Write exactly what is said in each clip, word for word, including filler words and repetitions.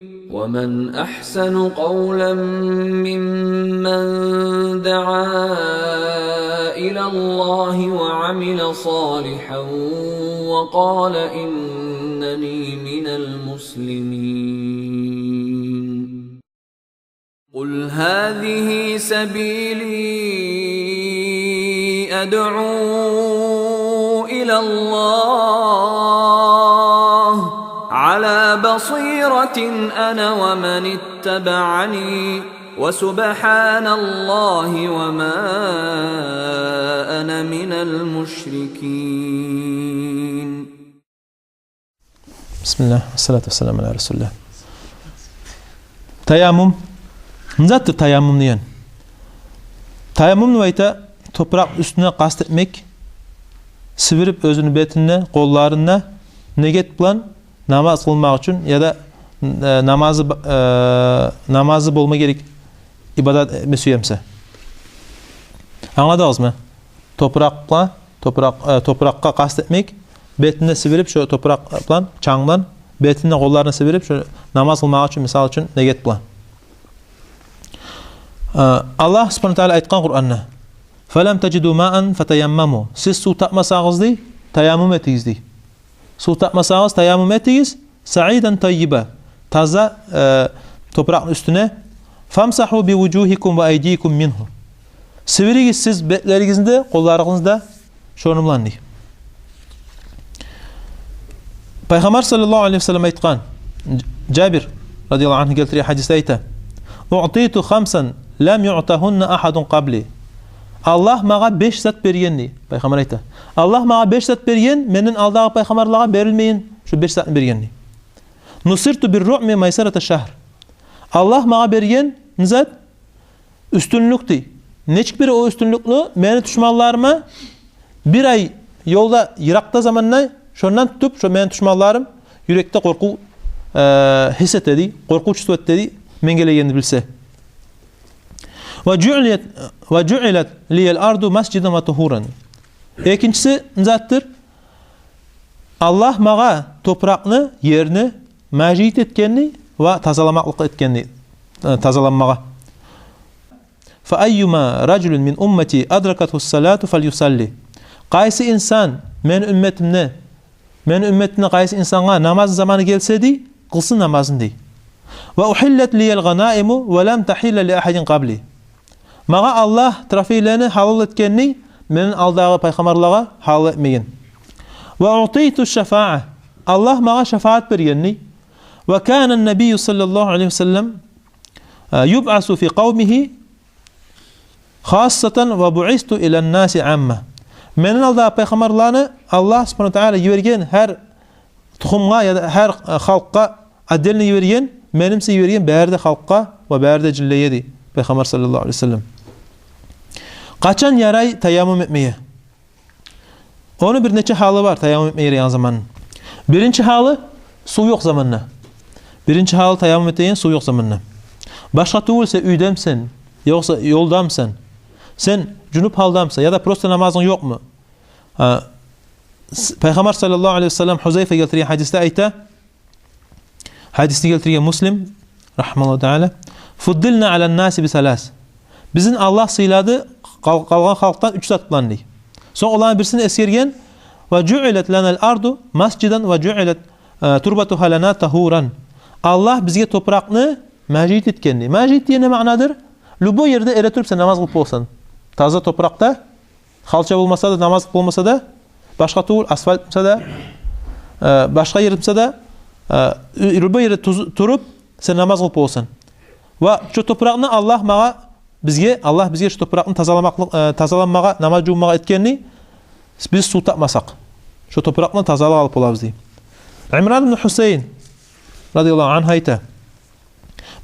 ومن أحسن قولا ممن دعا إلى الله وعمل صالحا وقال إنني من المسلمين. قل هذه سبيلي أدعو إلى الله على بصيرة أنا ومن اتبعني وسبحان الله وما أنا من المشركين. Бисмиллагь, вассалату вассаламу аля расулиллагь. Таяммум. Не затдыр таяммум деген? Таяммум деп айта, топуракъ уьстюне къаст этмек, сибирип оьзюню бетин де, къолларын да, негет булан намаз къылмакъ учун, яда, э, намазы ба-, э, намазы болма герек, ибадат этме сюе буса. Англадыгъызмы? Топуракъгъа, топуракъ, э, топуракъгъа къаст этмек, бетин де сибирип, шо топуракъ булан, чанг булан, бетин де, къолларын да сибирип, шо намаз къылмакъ учун, мисал учун, негет булан. Э, Аллагь субгьанагьу ва тагьала айтгъан Къуранда: «Фалам тажиду маан фатаяммаму». Сиз сув тапмасагъыз, дей, таяммум этигиз, дей. Сув тапмасагъыз, таяммум этигиз, «саидан таййиба», таза, э, топуракъны уьстюне, «фамсагьу би вужугьикум ва айдикум мингьу». Сибиригиз сиз бетлеригизни де, къолларыгъызны да шону булан, дей. Пайхаммар саллаллагьу алайгьи ва саллам айтгъан, Жабир радияллагьу ангьу гелтирген гьадисде айта: «Уътиту хамсан лам юътагьунна агьадун къабли». Аллагь магъа беш зат берген, дей. Пайхаммар айта: «Аллагь магъа беш зат берген, менден алдагъы пайхаммарлагъа берилмеген, шо беш затны берген», дей. «Нусирту бир-руъби майсарата шагьр». Аллагь магъа берген не зат? Уьстюнлюк, дей. Нечик бере о уьстюнлюкню? Мени душманларыма бир ай ёлда, йыракъда заманда, шондан тутуп, шо мени душманларым юрекде къоркъув, э, гьис эте, дей, къоркъув чувствовать эте, дей, мен гелегенни билсе. «Ва жуъилат, ва жуъилат лиял арду масжидан ва тугьуран». Экинчиси не затдыр? Аллагь магъа топуракъны, ерни межит этген, дей, ва тазаламакълыкъ этген, дей, э, тазаланмагъа. «Фа айюма ражулин мин уммати адракатгьу ссалату фальюсалли». Къайсы инсан мени умматымда, мени умматымда къайсы инсангъа намаз заманы гелсе, дей, къылсын намазын, дей. «Ва ухиллат лиял гъанаиму ва лам тахилла ли агьадин къабли». Магъа Аллагь трофейлени гьалал этген, дей, менден алдагъы пайхаммарлагъа гьалал этмеген. «Ва уътиту шафаа». Аллагь магъа шафаат берген, дей. «Ва кана ннабийю саллаллагьу алайгьи ва саллам, э, юбъасу фи къавмигьи хассатан ва буъисту илан наси амма». Менден алдагъы пайхаммарланы Аллагь субгьанагьу ва тагьала йиберген гьар тухумгъа, яда гьар, э, халкъгъа отдельно йиберген, мени буса йиберген бары да халкъгъа ва бары да жинлеге, дей Пайхаммар саллаллагьу алайгьи ва саллам. Къачан ярай таяммум этмеге? Ону бир нече гьалы бар, таяммум этмеге ярайгъан заманны. Биринчи гьалы — сув ёкъ заманда. Биринчи гьалы таяммум этеген — сув ёкъ заманда. Башгъа тюгюл, сен уьйдемисен, ёкъса ёлдамысан, сен жунуп гьалдамысан, яда просто намазынг ёкъму? А, с-, Пайхаммар саллаллагьу алайгьи ва саллам Гьузайфа гелтирген гьадисде айта, гьадисни гелтирген Муслим, рагьимагьуллагьу тагьала: «Фуддилна алан наси би салас». Бизин Аллагь сыйлады къал-, къалгъан халкъдан уьч зат булан, дей. Сонг оланы бирисин эсгерген: «Ва жуъилат ланал арду масжидан ва жуъилат, э, турбатугьа лана тагьуран». Аллагь бизге топуракъны межит этген, дей. Межит деген не маънадыр? Любой ерде эретуруп сен намаз къылып боласан. Таза топуракъда, халча болмаса да, намаз къылып болмаса да, башгъа тюгюл, асфальт буса да, э, башгъа ер буса да, э, любой ерде туз-, туруп сен намаз къылып боласан. Ва шо топуракъны Аллагь магъа, бизге, Аллагь бизге шо топуракъны тазаламакълыкъ, э, тазаланмагъа, намаз жувунмагъа этген, дей, биз сув тапмасакъ, шо топуракъны тазалап алып болабыз, дей. Имран ибн Гьусайн радияллагьу ангьу айта: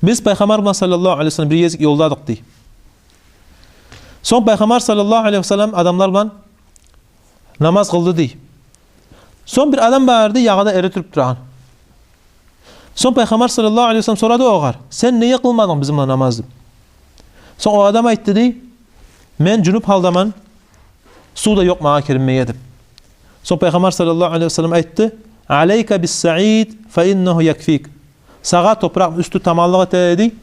«Биз Пайхаммар булан саллаллагьу алайгьи ва саллам бир гезик ёлдадыкъ», — дей. Сонг Пайхаммар саллаллагьу алайгьи ва саллам адамлар булан намаз къылды, дей. Сонг бир адам бар эди ягъада эретуруп турагъан. Сонг Пайхаммар саллаллагьу алайгьи ва саллам сорады огъар: «Сен неге къылмадынг бизин булан намаз?» — деп. Сонг о адам айтды, дей: «Мен жунуп гьалдаман, сув да ёкъ магъа киринмеге», — деп. Сонг Пайхаммар саллаллагьу алайгьи ва саллам айтды: «Алайка бис саид, фа иннагьу якфик». сагъа топуракъны уьстю таманлыкъ эте эди,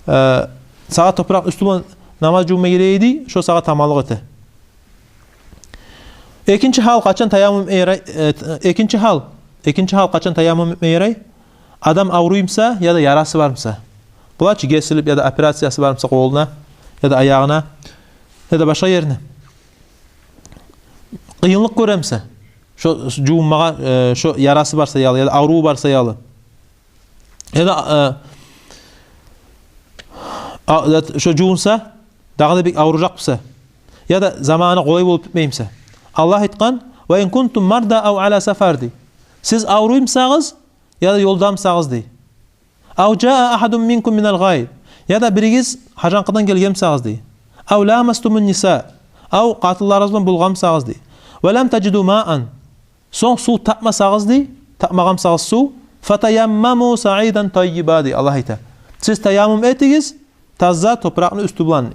э, сагъа топуракъны уьстю булан намаз жувма герек эди, шо сагъа таманлыкъ эте. Экинчи гьал, къачан таяммум этме ярай, э, экинчи гьал, экинчи гьал, къачан таяммум этме ярай? Адам авруй буса яда ярасы бар буса. Булай чы гесилип яда операциясы бар буса къолуна, яда аягъына, яда башгъа ерине. Къыйынлыкъ гёре буса. Шо жувунмагъа, э, шо ярасы бар саялы, яда авруву бар саялы. Яда, э, а, зат, шо жувунса, дагъы да бек авружакъ буса. Яда заманы къолай болуп битмей буса. Аллагь айтгъан: «Ва ин кунтум марда ав ала сафар», — дей. Сиз авруй бусагъыз, яда ёлда бусагъыз, дей. «Ав жаа ахадун минкум минал гъаит», яда биригиз гьажанкъыдан гелген бусагъыз, дей. «Ав ламастумун ниса», ав къатынларыгъыз булан болгъан бусагъыз, дей. «Ва лам тажиду маан», сонг сув тапмасагъыз, дей, тапмагъан бусагъыз сув, «фатаяммаму саидан таййиба», — дей Аллагь айта. Сиз таяммум этигиз таза топуракъны уьстю булан.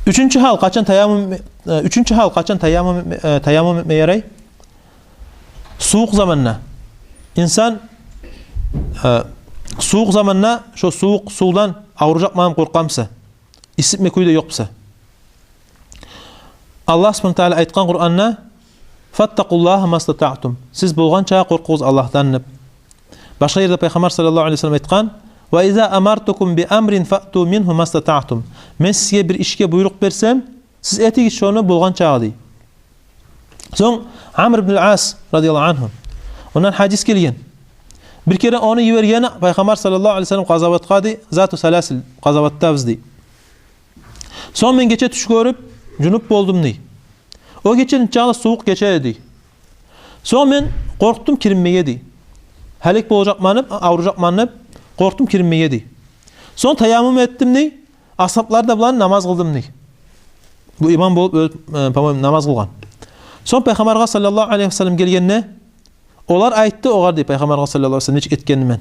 Уьчюнчю гьал, къачан таяммум, э, уьчюнчю гьал, къачан таяммум, э, таяммум этме ярай? Сувукъ заманда. Инсан, э, сувукъ заманда шо сувукъ сувдан авружакъман деп къоркъа буса, иситме кюй де ёкъ буса. Аллагь субгьанагьу ва тааля айтгъан Къуранда: «Фаттакъуллагьа мастатаътум». Сиз болгъанча къоркъугъуз Аллагьдан деп. Башгъа ерде Пайхаммар саллаллагьу алайгьи ва саллам айтгъан: «Ва иза амартукум би амрин фаъту мингьу мастатаътум». Мен сизге бир ишге буйрукъ берсем, сиз этигиз шону болгъанча, дей. Сонг Амр ибн ал-Ас радияллагьу ангьу, ондан гьадис гелген. Бир керен ону йибергени Пайхаммар саллаллагьу алайгьи ва саллам къазаватгъа, дей, Зату Саласил къазаватдабыз, дей. Сонг мен гече тюш гёрюп, жунуп болдум, дей. О гече нечакъы сувукъ гече эди. Сонг мен къоркъдум киринмеге, дей. Гьалек болажакъман деп, авружакъман деп къоркъдум киринмеге, дей. Сонг таяммум этдим, дей. Асгьаблар да булан намаз къылдым, дей. Бу имам болуп оьзю, э, по-моему, намаз къылгъан. Сонг Пайхаммаргъа саллаллагьу алайгьи ва саллам гелгенде, олар айтды огъар, дей, Пайхаммаргъа саллаллагьу алайгьи ва саллам нечик этгенни мен.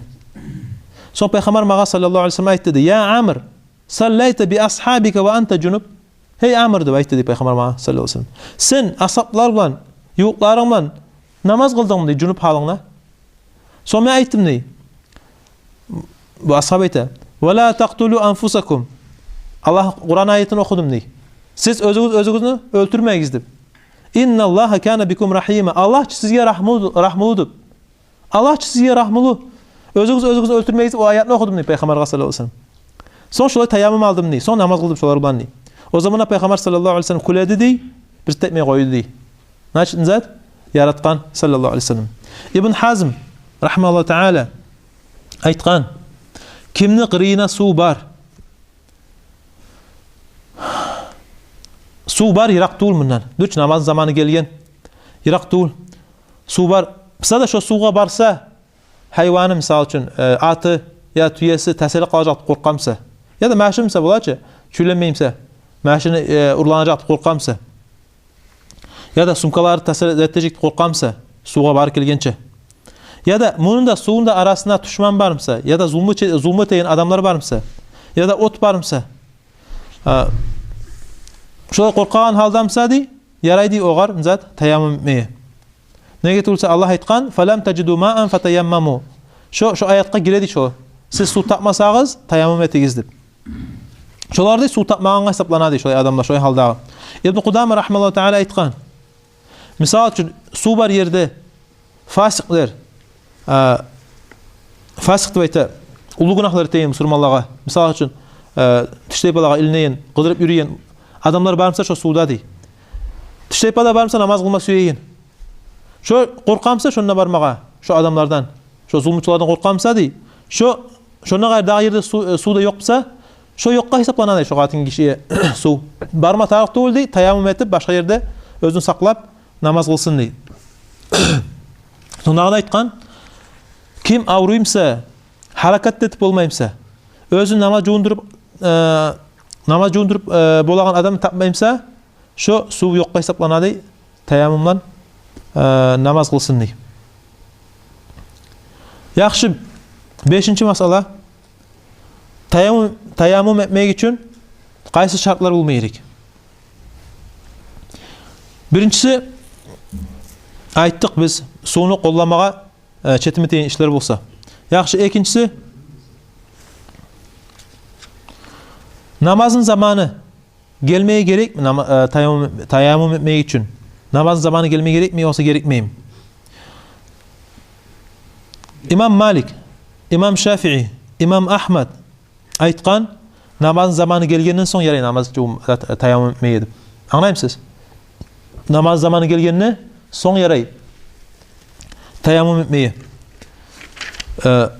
Сонг Пайхаммар магъа саллаллагьу алайгьи ва саллам айтды, дей: «Я Амр, саллайта би асгьабика ва анта жунуб?» «Гьей Амр, — деп айтды, дей, Пайхаммар магъа саллаллагьу алайгьи ва саллам, — сен асгьаблар булан, ювукъларынг булан намаз къылдынгмы, — дей, — жунуп гьалынгда?» Сонг мен айтдым, дей, бу асгьаб айта: «Ва ла такътулу анфусакум». Аллагь Къуран аятын охудум, дей. «Сиз оьзюгюз оьзюгюзню оьлтюрмегиз», — деп. «Инналлагьа кана бикум рагьима». Аллагь чы сизге рагьмулу-, рагьмулу деп. Аллагь чы сизге рагьмулу. «Оьзюгюз оьзюгюзню оьлтюрмегиз», — деп о аятны охудум, дей, Пайхаммаргъа саллаллагьу алайгьи ва саллам. Сонг шолай таяммум алдым, дей. Сонг намаз къылдым шолар булан, дей. О заманда Пайхаммар саллаллагьу алайгьи ва саллам кюледи, дей. Бир де этмей къойду, дей. Значит, не зат? Яратгъан саллаллагьу алайгьи ва саллам. Ибн Гьазм рагьимагьуллагьу тааля айтгъан: кимни къырыйына сув бар, сув бар, йыракъ тюгюл мундан. Дюр чю, намазны заманы гелген. Йыракъ тюгюл. Сув бар. Буса да шо сувгъа барса, гьайваны, мисал учун, э, аты я тюеси тасалып къалажакъ деп къоркъа буса, яда машин буса, булай чы, чюйленмей буса, машини, э, урланажакъ деп къоркъа буса, яда сумкалары тасалып зат этежек деп къоркъа буса, сувгъа барып гелгенче, яда муну да, сувну да арасында душман бар буса, яда зулму че-, зулму этеген адамлар бар буса, яда от бар буса, а, шолай къоркъагъан гьалда буса, дей, ярай, дей, огъар, не зат, таяммум этмеге. Неге тюгюл буса, Аллагь айтгъан: «Фалам тажиду маан фатаяммаму». Шо, шо аятгъа гиреди шо. «Сиз сув тапмасагъыз, таяммум этигиз», — деп. Шолар, дей, сув тапмагъангъа гьисапланады, шолай адамлар, шолай гьалдагъы. Ибн Къудама рагьимагьуллагьу тааля айтгъан: мисал учун, сув бар ерде фасикълер, а, фасикъ деп айта, уллу гюнагьлар этеген бусурманлагъа, мисал учун, а, тиштайпалагъа илинеген, къыдырып юрюген адамлар бар буса шо сувда, дей. Тиштайпа да бар буса намаз къылма сюеген. Шо къоркъа буса шонда бармагъа, шо адамлардан, шо зулмучулардан къоркъа буса, дей, шо, шондан къайры дагъы ерде сув, э, сув да ёкъ буса, шо ёкъгъа гьисапланады шо къатын гишиге сув. Барма тарыкъ тюгюл, дей, таяммум этип, башгъа ерде оьзюн сакълап намаз къылсын, дей. Сонг дагъы да айтгъан: ким авруй буса, гьаракат этип болмай буса, оьзюн намаз жувундуруп, э, намаз жувундуруп, э, болагъан адам тапмай буса, шо сув ёкъгъа гьисапланады, таяммумдан, э, намаз къылсын, дей. Яхшы, бешинчи масъала. Таяммум, таяммум этмек учун къайсы шартлар болма герек? Биринчиси, айтдыкъ биз, сувну къолламагъа, э, четим этеген ишлер болса. Яхшы, экинчиси, намазны заманы гелмеге герекми, нама-, э, таяммум, таяммум этмек учун? Намазны заманы гелмеге герекми, ёкъса герекмейми? Имам Малик, имам Шафии, имам Агьмад айтгъан, намазны заманы гелгенден сонг ярай намаз учун, э, таяммум этмеге деп. Англаймысыз? Намазны заманы гелгенден сонг ярай таяммум этмеге. Э,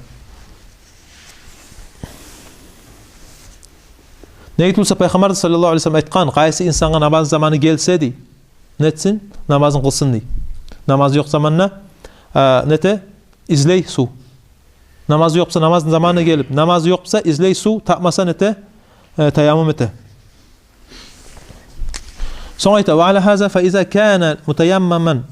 неге тюгюл буса, Пайхаммар да саллаллагьу алайгьи ва саллам айтгъан: «Къайсы инсангъа намазны заманы гелсе, — дей, — нетсин, намазын къылсын», — дей. Намазы ёкъ заманда, э, нете, излей сув. Намазы ёкъ буса, намазны заманы гелип, намазы ёкъ буса, излей сув, тапмаса, нете, э, таяммум эте. Сонг айта: «Ва аля гьаза фа иза кана мутаяммаман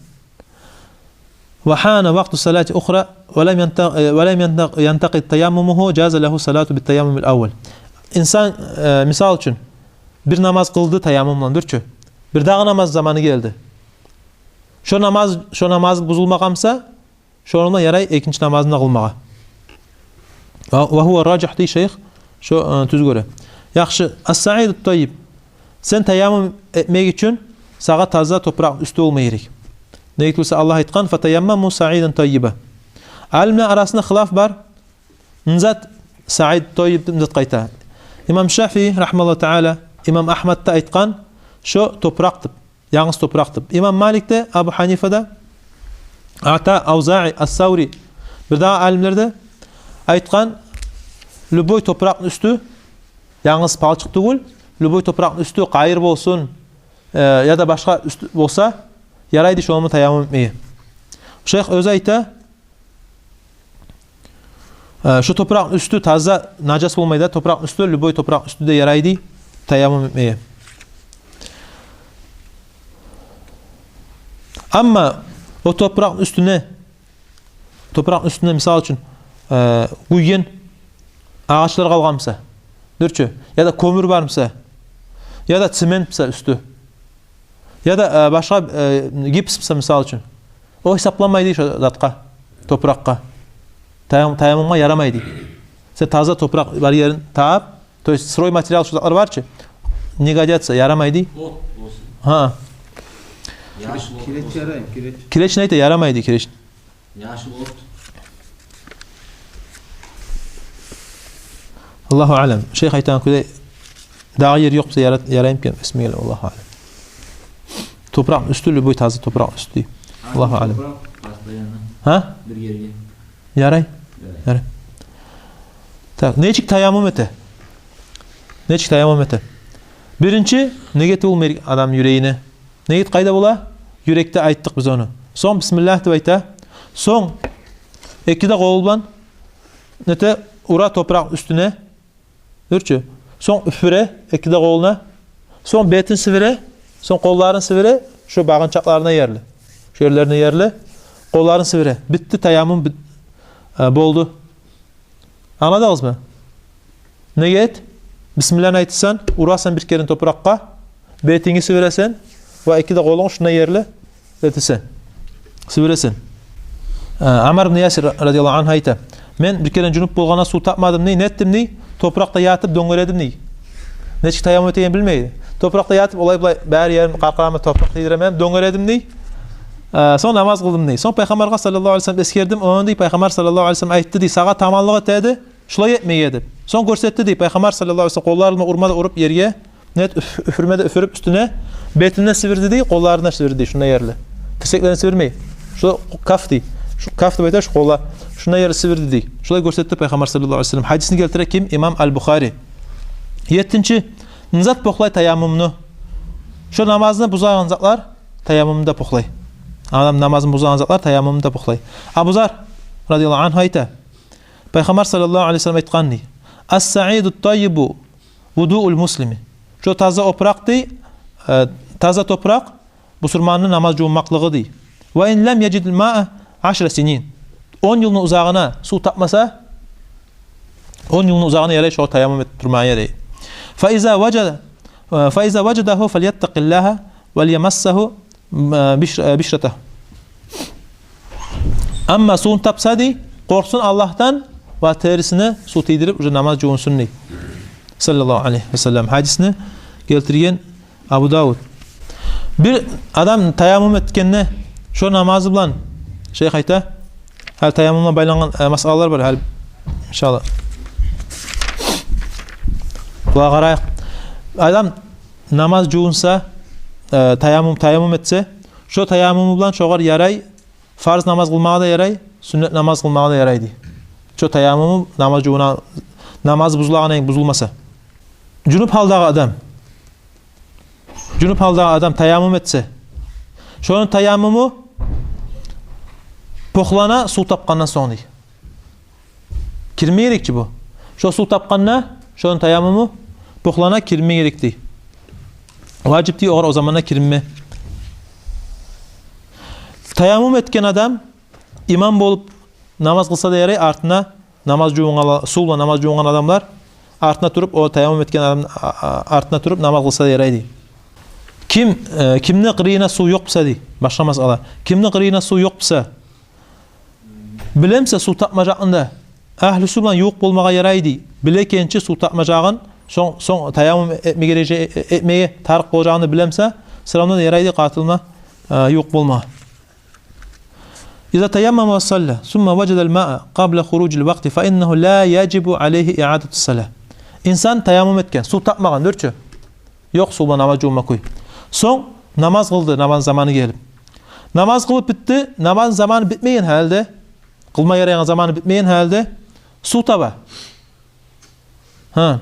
ва хана вакъту салати ухра ва лам янта-, э, ва лам янта-, янтакъид таяммумугьу, джаза лагьу салату бит таяммумил аввал». Инсан, э, мисал учун, бир намаз къылды таяммум булан, дюр чю. Бирдагъы намаз заманы гелди. Шо намаз, шо намаз бузулмагъан буса, шону булан ярай экинчи намазын да къылмагъа. Ва, ва гьува ражагь, дей шайх, шо, э, тюз гёре. Яхшы, ас-саиду тайиб. Сен таяммум этмек учун сагъа таза топуракъны уьстю болма герек. Неге тюгюл буса, Аллагь айтгъан: «Фатаяммаму саидан тайиба». Алимлер арасында хилаф бар. Не зат саид тайиб деп не зат къайта? Имам Шафии, рагьимагьуллагьу таала, имам Агьмад да айтгъан, шо топуракъ деп, янгыз топуракъ деп. Имам Малик де, Абу Гьанифа да, Ата, Авзаи, Ас-Саври, бирдагъы алимлер де айтгъан, любой топуракъны уьстю, янгыз палчыкъ тюгюл, любой топуракъны уьстю, къайыр болсун, э, яда башгъа уьстю болса, ярайды шону булан таяммум этмеге. Шайх оьзю айта, э, шо топуракъны уьстю таза, нажас болмай да, топуракъны уьстю, любой топуракъны уьстю де ярайды таяммум этмеге. Амма о топуракъны уьстюне, топуракъны уьстюнде, мисал учун, э, гюйген агъачлар къалгъан буса, дюр чю, яда кёмюр бар буса, яда цемент буса уьстю, яда, э, башгъа, э, гипс буса, мисал учун, о гьисапланмайды шо затгъа, топуракъгъа. Таям-, таяммумгъа ярамайды. Сен таза топуракъ бар ерин таап, то есть сырой материал, шо затлар бар чы, не годятся, ярамайды. От болсун. Гьа. Яшыл от болсун. Киреч ярай, киреч. Киреч не айта, ярамайды, киреч. Яшыл от. Аллагьу аълам. Шайх айтагъан кюйде, дагъы ер ёкъ буса, яра-, яраймы экен? Бисмиллагь, Аллагьу аълам. Топуракъны уьстю, любой таза топуракъны уьстю. Аллагьу аълам. Топуракъ постоянно. Гьа? Бир ерге. Ярай. Ярай. Ярай. Так, нечик таяммум эте? Нечик таяммум эте? Биринчи, ниет болма герек адамны юрегине. Ниет къайда бола? Юрекде, айтдыкъ биз ону. Сонг бисмиллагь деп айта. Сонг эки де къолу булан нете, ура топуракъ уьстюне. Дюр чю. Сонг уьфюре эки де къолуна. Сонг бетин сибире. Сонг къолларын сибире. Шо багъынчакъларына ерли. Шо ерлерине ерли. Къолларын сибире. Битди, таяммум бит-, э, болду. Англадыгъызмы? Ниет, бисмиллагьны айтасан, урасан бир керен топуракъгъа, бетинги сибиресен ва эки де къолунг шунда ерли этесен, сибиресен. Э, Аммар ибн Ясир радияллагьу аньгьу айта: «Мен бир керен жунуп болгъанда сув тапмадым, — дей, — нетдим, — дей, — топуракъда ятып дёнгередим, — дей. — Нечик таяммум этегенни билмей. Топуракъда ятып, олай-булай бары ерим, къаркъарама топуракъ тийдиремен, дёнгередим, — дей. — Э, сонг намаз къылдым, — дей. — Сонг Пайхаммаргъа саллаллагьу алайгьи ва саллам эсгердим ону, — дей, — Пайхаммар саллаллагьу алайгьи ва саллам айтды, — дей, — сагъа таманлыкъ этеди шулай этмеге деп. Сонг гёрсетди, — дей, — Пайхаммар саллаллагьу алайгьи ва саллам къоллары булан урма да уруп ерге, нет, уьф-, уьфюрме де уьфюрюп уьстюне, бетин де сибирди, — дей, — къолларын да сибирди, — дей, — шунда ерли. Тирсеклерин сибирмей. Шо каф, — дей. — Шо каф деп айта шо къоллар. Шунда ерли сибирди, — дей. — Шулай гёрсетди Пайхаммар саллаллагьу алайгьи ва саллам». Гьадисни гелтире ким? Имам Аль-Бухари. Еттинчи, не зат бокълай таяммумну? Шо намазны бузагъан затлар таяммумну да бокълай. Адам намазын бузагъан затлар таяммумну да бокълай. Абу Зар радияллагьу аньгьу айта: Пайхаммар саллаллагьу алайгьи ва саллам айтгъан, — дей: — Ас-саиду тайибу вудуул муслими». Шо таза опуракъ, — дей, — э, таза топуракъ бусурманны намаз жувунмакълыгъы, — дей. — Ва ин лам яжидил маа ашра синин. Он йылны узагъына сув тапмаса, он йылны узагъына ярай шогъар таяммум этип турмагъа ярай. — Фа иза важа-, э, фа иза важадагьу фальяттакъиллагьа валь ямассагьу, э, биш-, э, бишратагьу. Амма сувну тапса дей, къоркъсун Аллагьдан, ва терисине сув тийдирип, уже намаз жувунсун дей. Саллаллагьу алайгьи ва саллам. Гьадисни гелтирген Абу Давуд. Бир адам таяммум этгенде, шо намазы булан, шейх айта, гьали таяммум булан байлангъан, э, масъалалар бар гьали, иншаллагь. Булагъа къарайыкъ. Адам намаз жувунса, э, таяммум, таяммум этсе, шо таяммуму булан шогъар ярай, фарз намаз къылмагъа да ярай, сюннет намаз къылмагъа да ярай дей. Шо таяммуму намаз жувуна, намаз бузулагъан экен, бузулмаса. Жунуп гьалдагъы адам. Жунуп гьалдагъы адам таяммум этсе, шону таяммуму пухлана сув тапгъандан сонг дей. Кирме герек чи бу. Шо сув тапгъанда, шону таяммуму пухлана, кирме герек дей. Важип дей огъар о заманда киринме. Таяммум этген адам имам болуп намаз къылса да ярай, артына намаз жувунгъан, сув булан намаз жувунгъан адамлар артына туруп, о таяммум этген адам, а, а, артына туруп намаз къылса да ярай дей. Ким, э, кимни къырыйына сув ёкъ буса дей, башгъа масъала. Кимни къырыйына сув ёкъ буса, биле буса сув тапмажакъны да, агьлюсю булан ювукъ болмагъа ярай дей. Биле экен чи сув тапмажагъын, сонг, сонг таяммум этме герек, э, э, этмеге тарыкъ болажагъын биле буса, всё равно да ярай дей къатынына, э, ювукъ болмагъа. إذا تيمم وصلى ثم وجد الماء قبل خروج الوقت فإنه لا يجب عليه إعادة الصلاة. Инсан таяммум этген, сув тапмагъан, дюр чю. Ёкъ сув булан намаз жувунма кюй. Сонг намаз къылды, намаз заманы гелип. Намаз къылып битди, намаз заманы битмеген гьалда, къылма ярайгъан заманы битмеген гьалда сув таба. Гьа.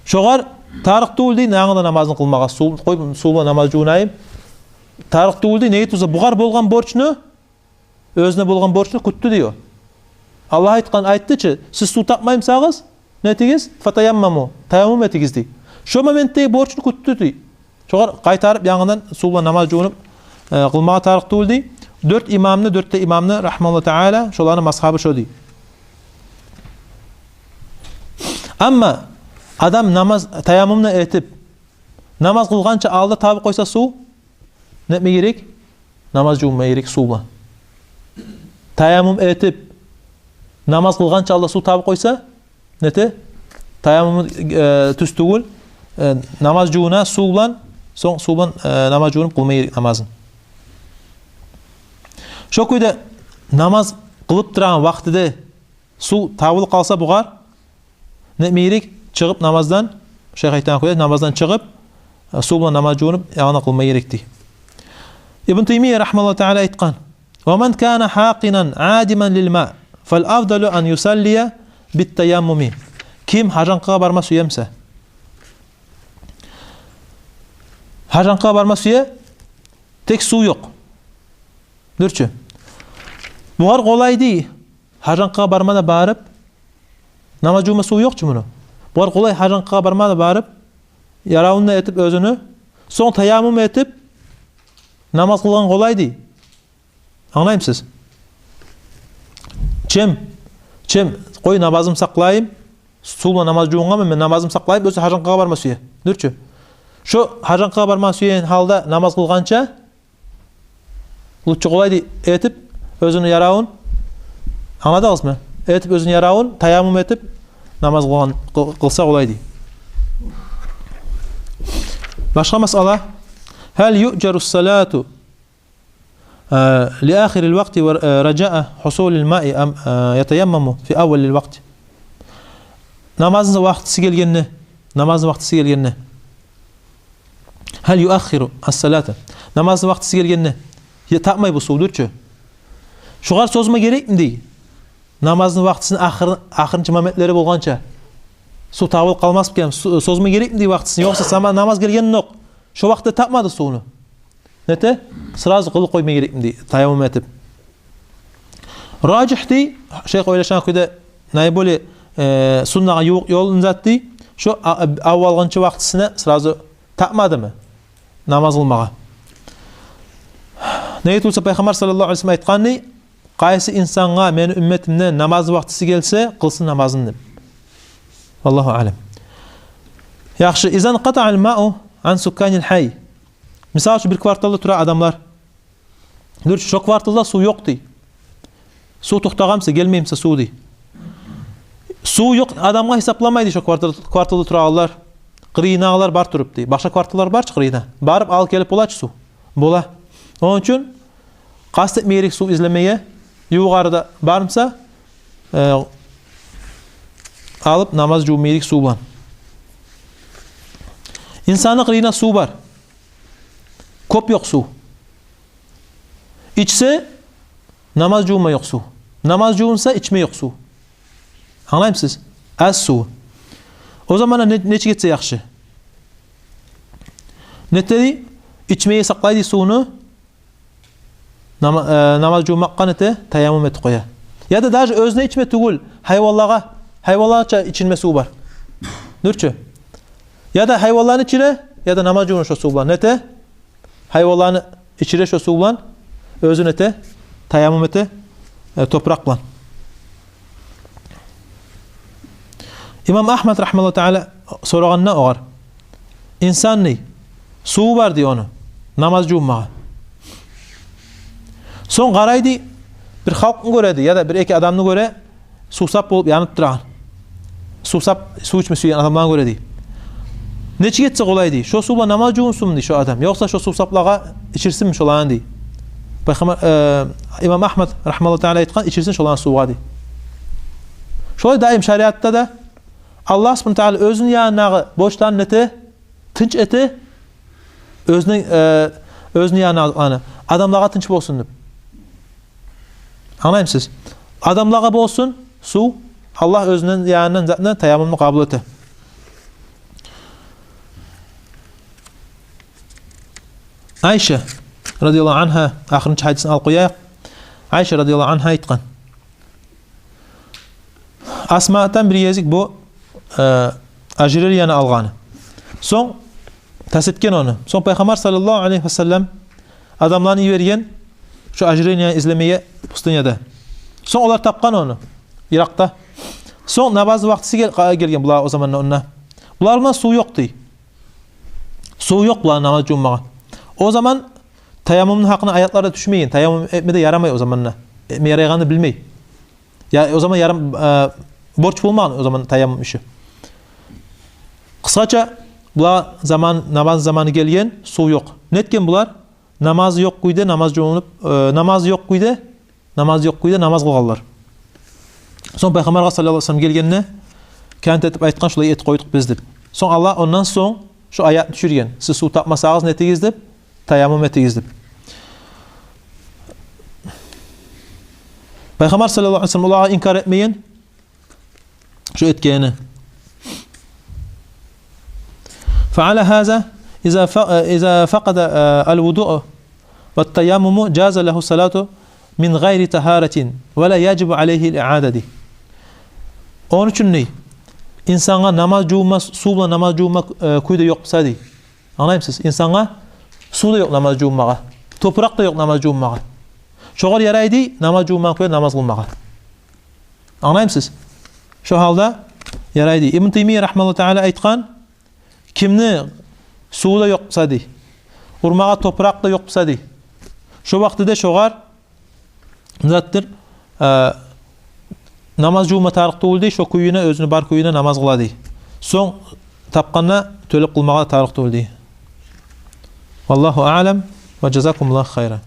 Шогъар тарыкъ тюгюл дей, янгыдан намазын къылмагъа, сув, къой, сув булан намаз жувунайым. Тарыкъ тюгюл дей, неге тюгюл буса, бугъар болгъан борчну, оьзюне болгъан борчну кютдю дей о. Аллагь айтгъан, айтды чы, сиз сув тапмай бусагъыз, не этигиз? Фатаяммаму, таяммум этигиз дей. Шо моментдеги борчну кютдю дей. Шогъар къайтарып янгыдан сув булан намаз жувунуп, э, къылмагъа тарыкъ тюгюл дей. Дёрт имамны, дёрт де имамны, рагьимагьуллагьу таала, шоланы мазгьабы шо дей. Амма адам намаз, таяммумну этип, намаз къылгъанча алда табып къойса сув, не этме герек? Намаз жувунма герек сув булан. Таяммум этип, намаз къылгъанча алда сув табып къойса, не эте? Таяммум, э, тюз тюгюл, э, намаз жувуна сув булан, сонг сув булан, э, намаз жувунуп къылма герек намазын. Шо кюйде намаз къылып турагъан вакътиде сув табылып къалса бугъар, не этме герек? Чыгъып намаздан, шейх айтгъан кюйде, намаздан чыгъып, э, сув булан намаз жувунуп, янгыдан къылма герек дей. Ибн Таймия, рагьимагьуллагьу таала, айтгъан: ومن كان حاقنا عادما للماء فالأفضل أن يصلي بالتيمم. Ким гьажанкъагъа барма сюе буса, гьажанкъагъа барма сюе, тек сув ёкъ, дюр чю. Бугъар къолай дей гьажанкъагъа барма да барып, намаз жувма сув ёкъ чу муну. Бугъар къолай гьажанкъагъа барма да барып, яравун да этип оьзюню, сонг таяммум этип намаз къылгъан къолай дей. Англаймысыз? Чем, чем, къой, намазым сакълайым, сув булан намаз жувунгъанман, мен намазым сакълайым, оьзю гьажанкъагъа барма сюе, дюр чю. Шо гьажанкъагъа барма сюеген гьалда намаз къылгъанча, лучше къолай дей, этип оьзюню яравун, англадыгъызмы? Этип оьзюню яравун, таяммум этип намаз къылгъан, къыл-, къылса къолай дей. Башгъа масъала. هل يؤجر الصلاة، э, لآخر الوقت و، э، رجاء حصول الماء أم، э، يتيمم في أول الوقت؟ Намазны вакътиси гелгенде, намазны вакътиси гелгенде. هل يؤخر الصلاة. Намазны вакътиси гелгенде. Я тапмай бу сув, дюр чю. Шогъар созма герекми дей? Намазны вакътисини ахыр-, ахырынчы моментлери болгъанча. Сув табылып къалмас бекен, су-, созма герекми дей вакътисин? Ёкъса сама намаз гелгенокъ, шо вакътиде тапмады сувну. Не эте? Сразу къылып къойма герекми дей, таяммум этип. Ражигь дей, шейх ойлашгъан кюйде, наиболее, э, суннагъа ювукъ ёлу не зат дей, шо а-, а-, аввалгъынчы вакътисине сразу тапмадымы намаз къылмагъа. Неге тюгюл буса Пайхаммар саллаллагьу алайгьи ва саллам айтгъан дей: «Къайсы инсангъа мени умметимден намаз вакътиси гелсе, къылсын намазын», — деп. Валлагьу аълам. Яхшы, إذا انقطع الماء عن سكان الحي. Мисал учун, бир кварталда тура адамлар. Дюр чю, шо кварталда сув ёкъ дей. Сув токътагъан буса, гелмей буса сув, дей. Сув ёкъ адамгъа гьисапламай, дей, шо квартал-, кварталда турагъанлар, къырыйындагъылар бар туруп, дей. Башгъа кварталлар бар чы къырыйында. Барып алып гелип бола чы сув. Бола. Ону учун къаст этме герек сув излемеге. Ювугъарда бар буса, э, алып намаз жувма герек сув булан. Инсанны къырыйында сув бар. Кёп ёкъ сув. Ичсе, намаз жувма ёкъ сув. Намаз жувунса, ичме ёкъ сув. Англаймысыз? Аз сув. О заманда не, нечик этсе яхшы? Нете, дей, ичмеге сакълай, дей, сувну, нама-, э, намаз жувмакъгъа нете, таяммум этип къоя. Яда даже оьзюне ичме тюгюл, гьайванлагъа, гьайванлагъа ча ичилме сув бар. Дюр чю. Яда гьайванланы ичире, яда намаз жувуна шо сув булан. Нете? Гьайванланы ичире шо сув булан, оьзю нете, таяммум эте, э, топуракъ булан. Имам Агьмад рагьимагьуллагьу таала сорагъанда огъар: инсан, дей, суву бар, дей, ону намаз жувунмагъа. Сонг къарай, дей, бир халкъны гёре, дей, яда бир-эки адамны гёре, сувсап болуп янып турагъан. Сувсап, сув ичме сюеген адамланы гёре, дей. Нечик этсе къолай, дей. Шо сув булан намаз жувунсунму, дей, шо адам? Ёкъса шо сувсаплагъа ичирсинми шоланы, дей. Пайхаммар, э, имам Агьмад рагьимагьуллагьу таала айтгъан: ичирсин шоланы сувгъа, дей. Шолай даим шариатда да Аллагь субгьанагьу ва таала оьзюню янындагъы борчланы нете, тынч эте, оьзюню, э, оьзюню янындагъы адамлагъа тынч болсун деп. Англаймысыз? Адамлагъа болсун сув, Аллагь оьзюню янындан затны, таяммумну къабул эте. Айша радияллагьу ангьа, ахырынчы гьадисин алып къояйыкъ. Айша радияллагьу ангьа айтгъан: Асмадан бир гезик бу, э, ожерельяны алгъаны. Сонг тас этген ону. Сонг Пайхаммар саллаллагьу алайгьи ва саллам адамланы йиберген шо ожерельяны излемеге пустыняда. Сонг олар тапгъан ону йыракъда. Сонг намаз вакътиси гел-, къа-, гелген булагъа о заманда онда. Булар булан сув ёкъ, дей. Сув ёкъ буланы намаз жувунмагъа. О заман таяммумну гьакъында аятлар да тюшмеген. Таяммум этме де ярамай о заманда. Этме ярайгъанны билмей. Я, о заман ярам-, э, борч болмагъан о заман таяммум иши. Къысгъача, булагъа заман, намаз заманы гелген, сув ёкъ. Нетген булар? Намазы ёкъ кюйде намаз жувунуп, э, намазы ёкъ кюйде, намазы ёкъ кюйде намаз къылгъанлар. Сонг Пайхаммаргъа саллаллагьу алайгьи ва саллам гелгенде, кент этип айтгъан: «Шулай этип къойдукъ биз», — деп. Сонг Аллагь ондан сонг шо аятны тюшюрген: «Сиз сув тапмасагъыз, нетигиз», — деп, «таяммум этигиз», — деп. Пайхаммар саллаллагьу алайгьи ва саллам олагъа инкар этмеген шо этгенин. فعلى هذا إذا ف-، إذا فقد الوضوء والتيمم جاز له الصلاة من غير طهارة ولا يجب عليه الإعادة. Ону учун, дей, инсангъа намаз жувунма, сув булан намаз жувунма, э, кюй де ёкъ буса, дей. Англаймысыз? Инсангъа сув да ёкъ намаз жувунмагъа, топуракъ да ёкъ намаз жувунмагъа. Шогъар ярай, дей, намаз жувунмагъан кюйде намаз къылмагъа. Англаймысыз? Шо гьалда ярай, дей. Ибн Таймия рагьимагьуллагьу таала айтгъан: кимни суву да ёкъ буса, дей, урмагъа топуракъ да ёкъ буса, дей, шо вакътиде шогъар затдыр, э, намаз жувунма тарыкъ тюгюл, дей, шо кюйюне, оьзюню бар кюйюне намаз къыла, дей. Сонг тапгъанда тёлеп къылмагъа тарыкъ тюгюл, дей. والله أعلم وجزاكم الله خيرا.